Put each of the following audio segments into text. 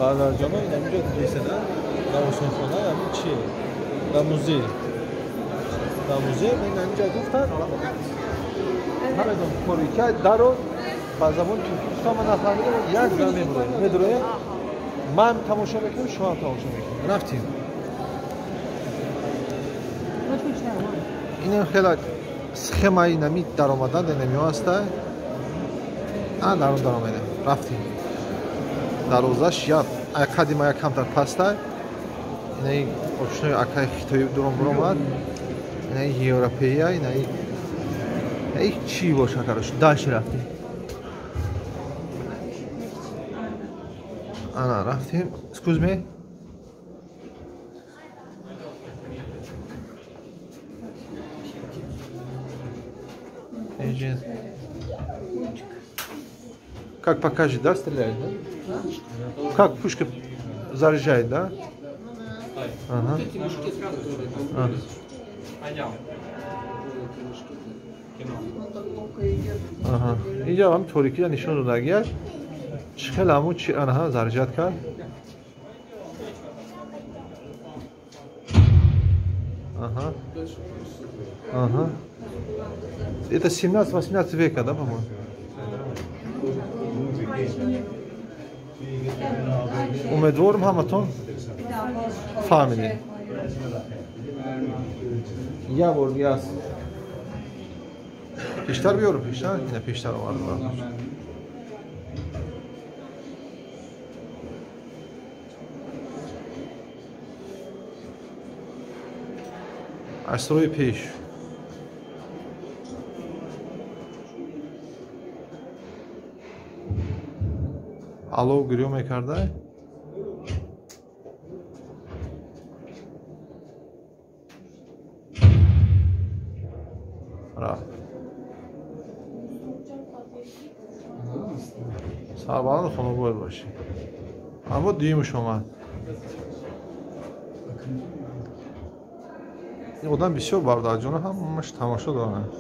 Бародарҷоно, ин ҳаминҷо дидесена, дар осонхона ҳамин чи? Дар музей. Дар музей ин ҳаминҷо гуфтанд. Намедонам торикия даро ба забони туркӣ гуфтам, ман нафаҳмидам, як зан мебуроем. Медуроем, ман тамошо мекунам, шумо ҳам тамошо мекунем. Рафтем. Инам хеле схемаи нами даромадан намиё ҳаста. А дарун даромадем. Рафтем. Дарвозаш я қади ма якамтар паста. Инаи ошнои акаи хитои дурон буромад. Инаи европея, инаи чӣ боша, короче, дальше рафтем. Ана рафтем. Excuse me. Agent. Как покажет, да, стреляет, да? Как пушка заряжает, да? Ага. Ага. Инҷа ҳам торикида нишон додагиаш. Чӣ хел ҳамун чи анаҳа заряжат кард. Ага. Ага. Это 17-18 века, да, по-моему? Умедворам ҳаматон фаҳмидед. Як бор дига аст. Пештар биёру, пештар? Ина пештар овардам. Аз рӯи пеш. Алов гирё мекарда? Рафт. Сарбаланд хонобод бошӣ. Аммо дуюмаш омад. Ин одам бисёр бародарҷона ҳамаш тамошо доранд.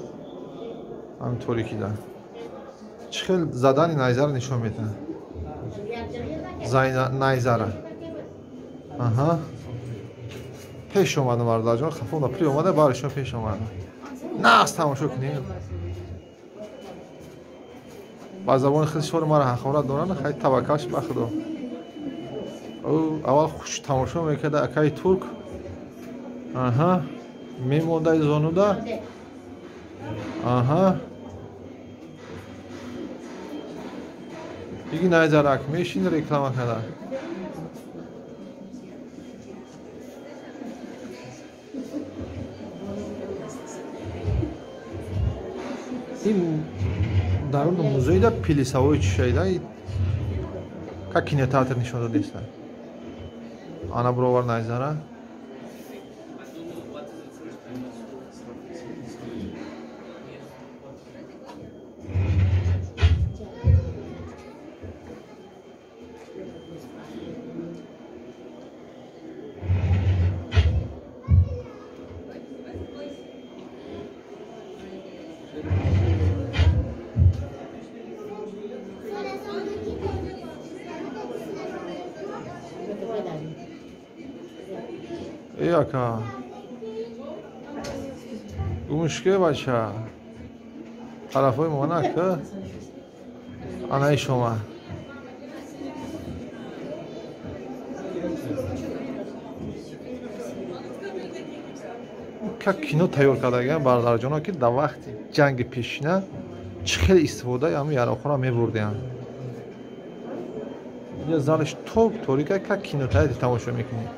Ҳамин торикида. Чӣ хел задани найзаро нишон медиҳанд. Найзара. Аҳа. Пеш омадам бародарҷон, хафонда при омада, баришон пеш омадам. Нағз тамошо кунем. Ба забони худшон маро ҳақорат доранд, хай таваккалш ба Худо. Ӯ аввал хуш тамошо мекарда акаи турк. Аҳа. Мемондаи зонуда. Аҳа. Иги найзарак мешин реклама карда. Ин даруни музейда пилисавои чишаида как кинотеатр нишон додеста. Ана буровар найзара. Эй ака, гумшке бача, тарафҳои мона ака, анаи шума. Как кино тайёр кардагиам бародарҷоно, ки дар вақти ҷанги пешина чӣ хел истифодаи ҳамин яроқҳоро мебурдианд. Инҷа залаш тоб торика, как кинотеатр тамошо мекунӣ.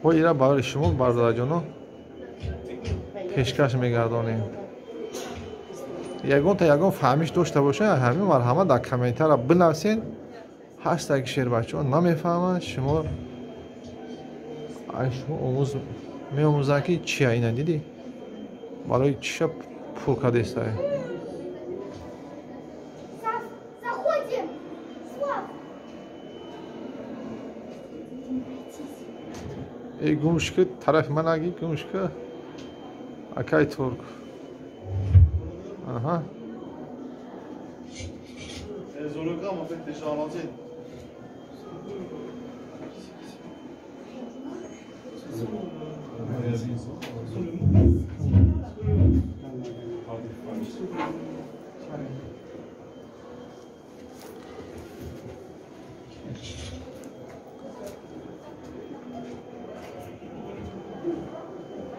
Бо ира барои шумо бародарҷоно пешкаш мегардонем. Ягонта ягон фаҳмиш дошта бошад, ҳамин марҳамат дар комментария бинависед. Ҳастаги шербачаҳо намефаҳманд, шумо ай шумо омӯз меомӯзанд ки чия ина дидӣ? Барои чиша пур кардестай? Эй гумшка, тарафи ман аги гумшка. Акай турк. Аҳа. L'hologramme en fait déjà à l'ancienne.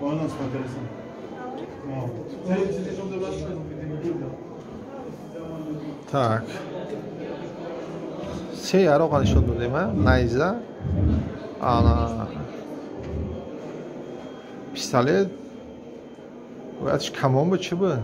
Oh non, c'est pas intéressant. Non. C'est des genres de vaches, ils ont fait des vidéos là. Так. Се яроқ нишон додем, найза, ана пистолет, бояд камон буд, чӣ буд?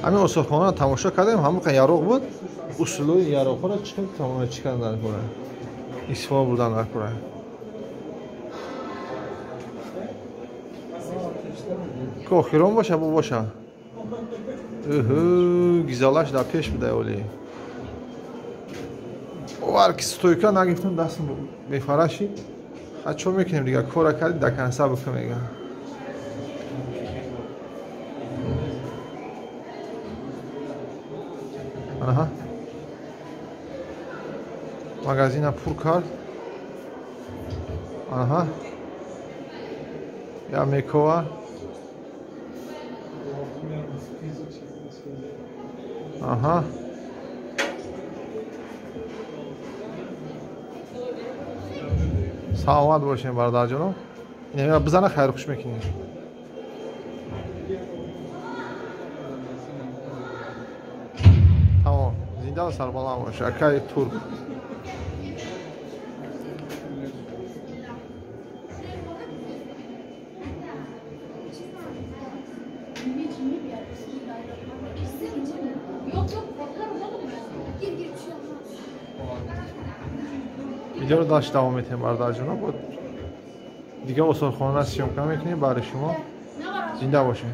Ҳамин осорхонаро тамошо кардем, ҳамон яроқ буд, усулои яроқҳоро чӣ чӣ кардан дар кора, истифода бурдан дар кора. Ки охирон боша, бо боша. Уҳу, гизалаш дар пеш буда оли. Овар ки стойка нагирифтам, дастам бефараши. Ха чо мекунем дигар, кора карди, дар канса бикун мегӯям. Аҳа. Магазина пур кард. Аҳа. Я мекова. Аҳа. Саломат бошем, бародарҷоно. Инамира бизана, хайру хуш мекунем. Тамом. Зинда сарбаланд бош. Акай турк. Видеоро дальше давом метиҳем, бародарҷоно. Бо дигар осорхонара съёмка мекунем барои шумо. Зинда бошем.